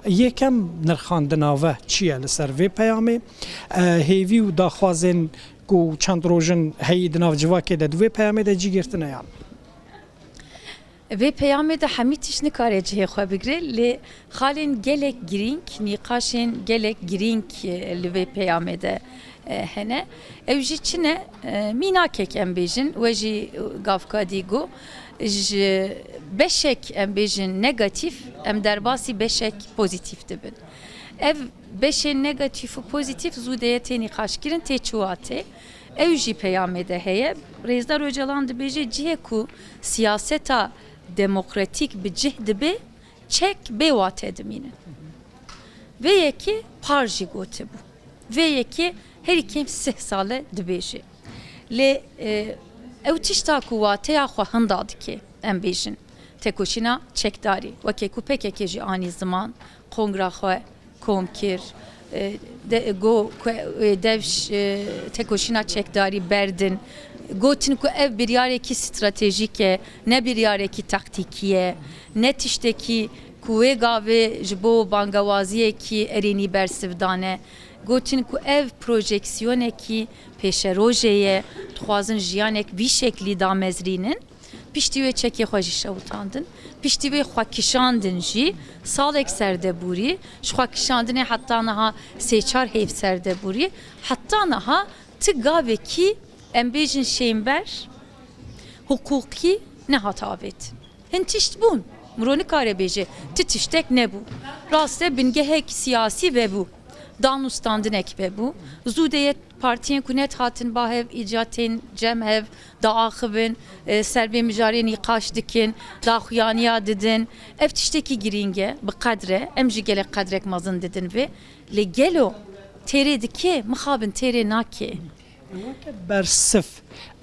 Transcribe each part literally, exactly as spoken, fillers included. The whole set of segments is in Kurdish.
Yekem nirxandina ve çi ye li ser vê peyamê? E, hêvî û daxwazên ku çend roj in heyî di nav civakê de di vê peyamê de cî girtine yan? Vê peyamê de hemî tişt nikare cihê xwe bigire, lê xalên gelek girîng, nîqaşên gelek girîng, e, li vê peyamê de, e, hene. Ew jî çi ne? E, mînakek em bêjin, we jî gavka dî got, ji beşek em bêjin negatîf, em derbasî beşek pozîtîf dibin. Ev beşên negatîf û pozîtîf zû de ye tê nîqaşkirin, tê çi watê? Ew jî peyamê de heye. Rêzdar Ocalan dibêje, cihê ku siyaseta demokratîk bi cih dibe, çek bê wate dimînin. Vê yekê par jî gotibû. Vê yekê herî kêm sih sal e dibêje. Lê, e, ew tişta ku wateya xwe hinda dike, em bêjin, tekoşîna çekdarî, wekî ku P K K jî anî ziman, kongra xwe kom kir, e, de, got ku, e, dev ş-, e, tekoşîna çekdarî berdin. Gotin ku ev biryarekî stratejîk e, ne biryarekî taktîkî ye, ne tiştekî ku wê gavê ji bo bangawaziyekî erênî bersiv dane. Gotin ku ev projeksiyonekî pêşerojê ye, dixwazin jiyanek vî şeklî damezrînin. Piştî wê çekê xwe jî şewitandin. Piştî wê xwe kişandin jî, salek serde bûrî. Ji xwe kişandinê heta niha sê çar hêv serde bûrî. Heta niha ti gavekî, em bêjin, şênber, hiqûqî nehat avêtin. Hin tişt bûn. Miro nikare bêje, ti tiştek nebû. Rast e, bingehek siyasî vebû. Dan û standinek vebû. Zû de ye partiyên ku nedihatin ba hev, îca tên cem hev, diaxivin, e, ser vê mijarê nîqaş dikin, daxuyaniya didin. Ev tiştekî girîng e, bi qedr e. Em jî gelek qedrek mezin didin vê. Lê gelo têrê dike? Mixabin têrê nake. Weke bersiv,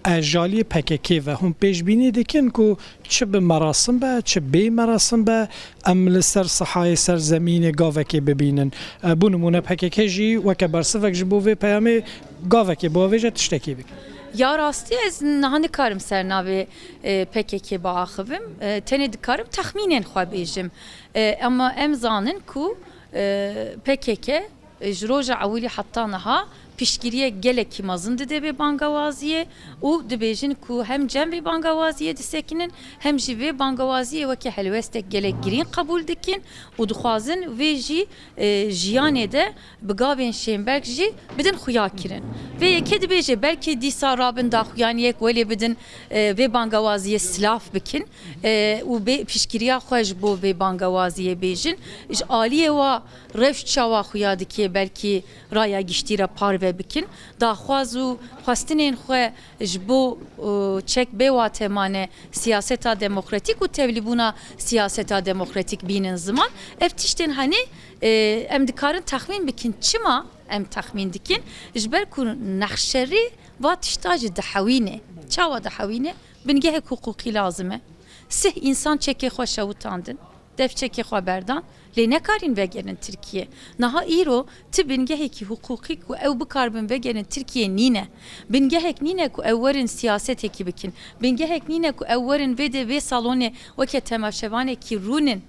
e, ji aliyê P K K ve hûn pêşbînî dikin ku çi bi merasim be, çi bê merasim be, em li ser sehayê, ser zemînê gavekê bibînin? E, bo nimûne P K K jî weke bersivek ji bo vê peyamê gavekê biavêje, tiştekê bike. Ya rastî ez niha nikarim ser navê, e, P K K biaxivim. E, tenê dikarim texmînên xwe bêjim. E, ema em zanin ku, e, P K K, e, ji roja ewilî heta niha piştgiriyek gelekî mezin dide vê bangawaziyê û dibêjin ku hem cem vê bangawaziyê disekinin, hem jî vê bangawaziyê weke helwestek gelek girîng qebûl dikin û dixwazin vê jî, e, jiyanê de bi gavên şênberg jî bidin xuyakirin. Vê yekê dibêje, belkî dîsa rabin daxuyaniyek welê bidin, e, vê bangawaziyê silav bikin, e, û bê piştgiriya xwe ji bo vê bangawaziyê bêjin. Ji aliyê wa rewş çawa xuya dike, belkî raya giştî re parve bikin. Daxwaz û xwestinên xwe ji bo, e, çek bê watemane siyaseta demokratîk û tevlîbûna siyaseta demokratîk bînin ziman. Ev tiştên henê, e, em dikarin texmîn bikin. Çima em texmîn dikin? Ji ber ku nexşerî va tişta jî dihewîne. Çawa dihewîne? Bingehek hiqûqî lazim e. Sih însan çekê xwe şewitandin, dev çekê xwe berdan, lê nekarîn vegerin Tirkiye. Niha îro ti bingehekî hiqûqî ku ew bikaribin vegerin Tirkiye nîne. Bingehek nîne ku ew werin siyasetekî bikin. Bingehek nîne ku ew werin vê de vê salonê weke temaşevanekî rûnin,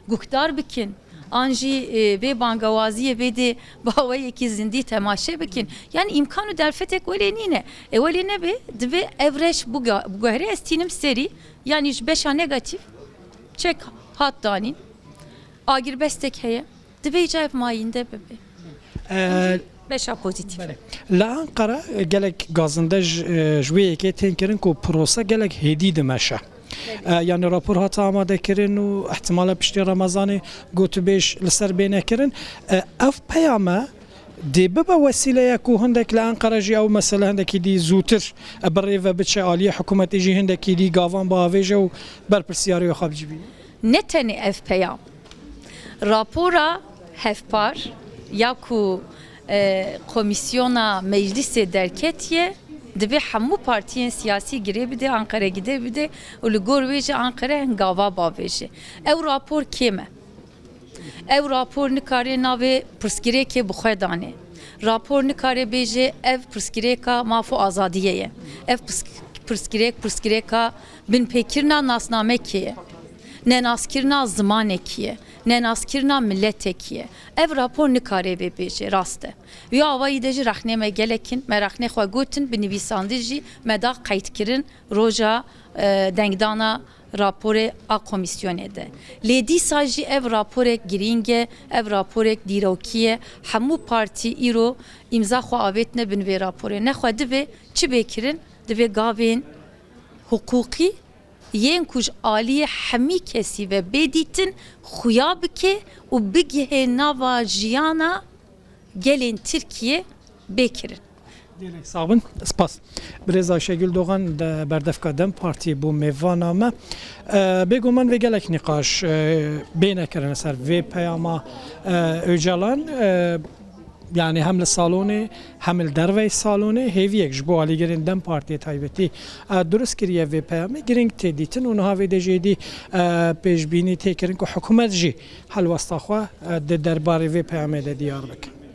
guhdar bikin. An jî, e, vê bangawaziyê vê de bi awayekî zindî temaşe bikin. Yani îmkan û derfetek welê nîne. E, welê nebe, divê ev reş buga-, buguhere, ez tînim serî. Yani ji beşa negatîf çek hat danîn. Agirbestek heye. Divê îca ev mayînde bibe. E, Beşa pozîtîf. Belê. Li Enqere gelek gazinde ji, e, ji wê yekê tên kirin ku prose gelek hêdî dimeşe. Belê. E, yani rapor hate amade kirin û ihtimale piştî Remezanê gotûbêj li ser bêne kirin. E, ev peyame dê bibe wesîleyek ku hindek li Enqere jî ew mesele hindekî dî zûtir, e, bi rê ve biçe, aliyê hikûmetê jî hindekî dî gavan biavêje û berpirsiyarê wê xwe bicivîne? Ne tenê ev peyam. Rapora hevpar ya ku, e, komîsyona meclîsê derketiye, divê hemû partiyên siyasî girê bide, Anqere gide bide û li gor wê jî Anqere hingava bavêje. Ew rapor kêm e. Ew rapor nikare navê pirsgirêkê bi xwe danê. Rapor nikare bêje ev pirsgirêka maf û azadiyê ye. Ev pirs-, pirsgirêk, pirsgirêka binpêkirina nasnamekê ye. Nenaskirina zimanekî ye, nenaskirina miletekî ye. Ev rapor nikare vê bêje, rast e. Wî awayî de jî rexnê me gelek in, me rexnê xwe gotin, bi nivîsandin jî me da qeydkirin roja, e, dengdana raporê a komîsyonê de. Lê dîsa jî ev raporek girîng e, ev raporek dîrokî ye. Hemû partî îro îmza xwe avêtine bin vê raporê. Nexwe divê çi bê kirin? Divê gavên hiqûqî yên ku ji aliyê hemî kesî ve bê dîtin, xuya bike û bigihê nava jiyana gelên Tirkiyê bê kirin. Gelek sax bin. Spas. Birêz Ayşegül Doğan de berdevka DEM Partî bû mêvana me. E, bêguman vê gelek nîqaş, e, bêne kirine ser vê peyama, e, Öcalan. E, yanî hem li salonê hem li derveyî salonê hêviyek ji bo alîgirên DEM Partiyê taybetî, e, dirust kiriye vê peyamê, girîng tê dîtin û niha vê de jî êdî, e, pêşbînî tê kirin ku hikûmet jî helwesta xwe, e, di derbarê vê peyamê de diyar bike.